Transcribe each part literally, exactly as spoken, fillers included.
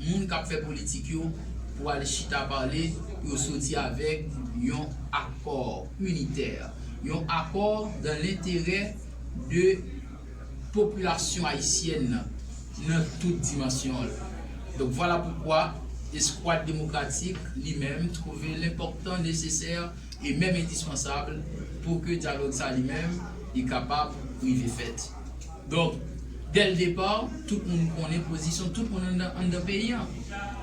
moun k ap fè politik yo pou al chita pale, pou yo soti avèk yon akò initè, yon akò dans l'intérêt de popilasyon ayisyèn nan, nan tout dimansyon l. Donk, vwala poukwa Eskwad Demokratik, li menm, twouve l enpòtan, nesesè e menm endispansab pou ke dyalòg sa li menm, li kapab rive fèt. Donk, dès le départ, tout moun konnen pozisyon tout moun anndan, anndan peyi a.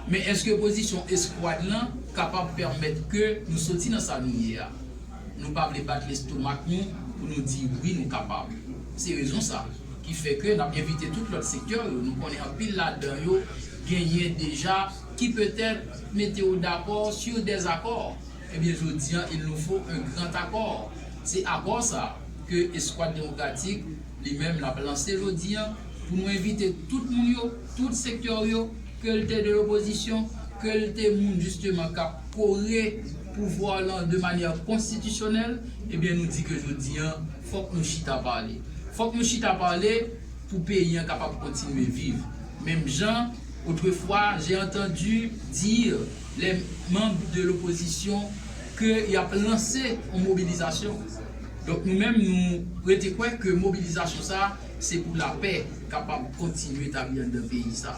Men èske pozisyon eskwad lan kapab pèmèt ke nou soti nan sa nou ye a? Nou pa vle bat lestomak nou pou nou di wi, nou kapab. Se rezon sa ki fè ke n ap envite tout lòt sektè yo. Nou konnen anpil ladan yo genyen deja ki petèt mete yo dakò sur des accords. Ebyen, jodi an, il nous faut un grand accord. Se akò sa ke Eskwad Demokratik li menm l ap lanse jodi an pou nou envite tout moun yo, tout sektè yo, ke l te de lopozisyon, ke l te moun jisteman k ap kore pouvwa lan de manyè konstitisyonèl, ebyen, nou di ke jodi an, fòk nou chita pale. Fòk nou chita pale pou peyi an kapab kontinye viv. Menm jan, autrefois, j'ai entendu dire les membres de l'opposition ke y ap lanse yon mobilizasyon. Donk, nou menm, nou rete kwè ke mobilizasyon sa, se pou lapè kapab kontinye tabli anndan peyi sa.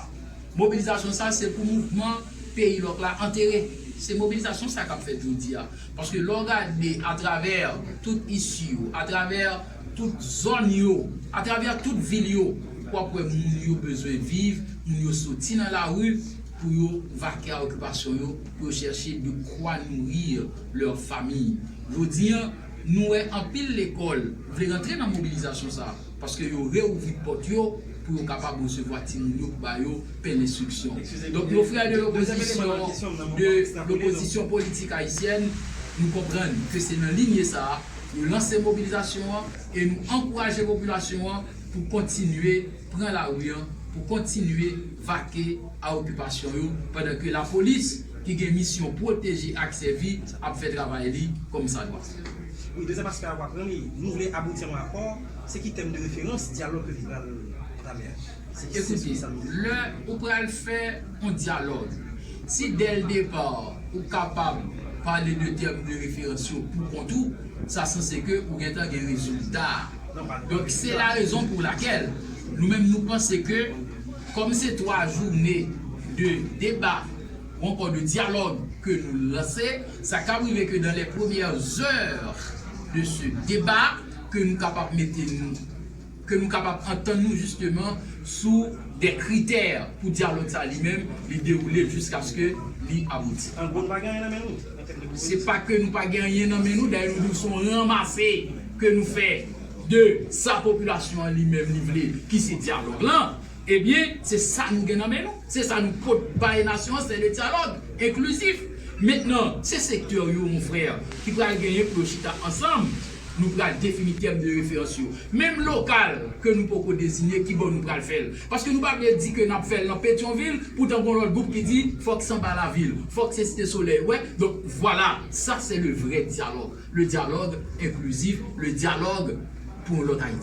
Mobilizasyon sa, se pou mouvman Peyi Lòk la antere. Se mobilizasyon sa k ap fèt jodi a. Paske lè w gade atravè tout isi yo, atravè tout zòn yo, atravè tout vil yo, w ap wè moun yo bezwen viv, moun yo soti nan lari pou yo vake a okipasyon yo, pou yo chèche de kwa nouri lè fanmi. Jodi an, nou wè anpil lekòl vle rantre nan mobilizasyon sa a, paske yo reouvri pòt yo pou yo kapab resevwa timoun yo pou ba yo pen lenstriksyon. Donk, nos frères de l'opposition, de l'opposition politique haïtienne, nou konprann ke se nan linye sa a, nou lanse mobilizasyon an e nou ankouraje popilasyon an pou kontinye pran lari an, pou kontinye vake a okipasyon yo, pandan ke lapolis ki gen misyon pwoteje ak sèvi ap fè travay li kòmsadwa. Wi, dezyèm aspè a w ap pran li, nou vle abouti a yon akò, se ki tèm de referans dyalòg ke nou pral antamè a? Se ki Ekoute, sa nou vle? Lè ou pral fè yon dyalòg, si dès le départ ou kapab pale de tèm de referans yo pou kont ou, sa sanse ke ou gentan gen rezilta. Donk, se la rezon pou lakèl nou menm nou panse ke, kòm se twa jounen de deba ou ankò de dyalòg ke nou lanse, sa ka rive ke dans les premières heures de ce débat, ke nou kapab mete nou, ke nou kapab antann nou jisteman sou de kritè pou dyalòg sa li menm, li dewoule jiskaske li abouti. An gwo, nou pa gen anyen nan men nou, an tèm de pwopozisyon. Se pa ke nou pa gen anyen nan men nou, dayè nou di w se yon ranmase ke nou fè de sa popilasyon an li menm li vle, ki se dyalòg lan. Ebyen, se sa nou gen nan men nou. Se sa nou pot bay nasyon an, c'est le dialogue inclusif. Mentnan, se sektè yo, mon frère, ki pral genyen pou yo chita ansanm. Nou pral defini tèm de referans yo. Menm lokal ke nou poko deziye, ki bò nou pral fè l? Paske nou pa vle di ke n ap fè l nan Petyonvil, poutan gon lòt gwoup ki di fòk s anba lavil, fòk se Site Solèy. Wè, donk, vwala, sa se le vrè dyalòg. Le dialogue inclusif, le dialogue pour une autre Haïti.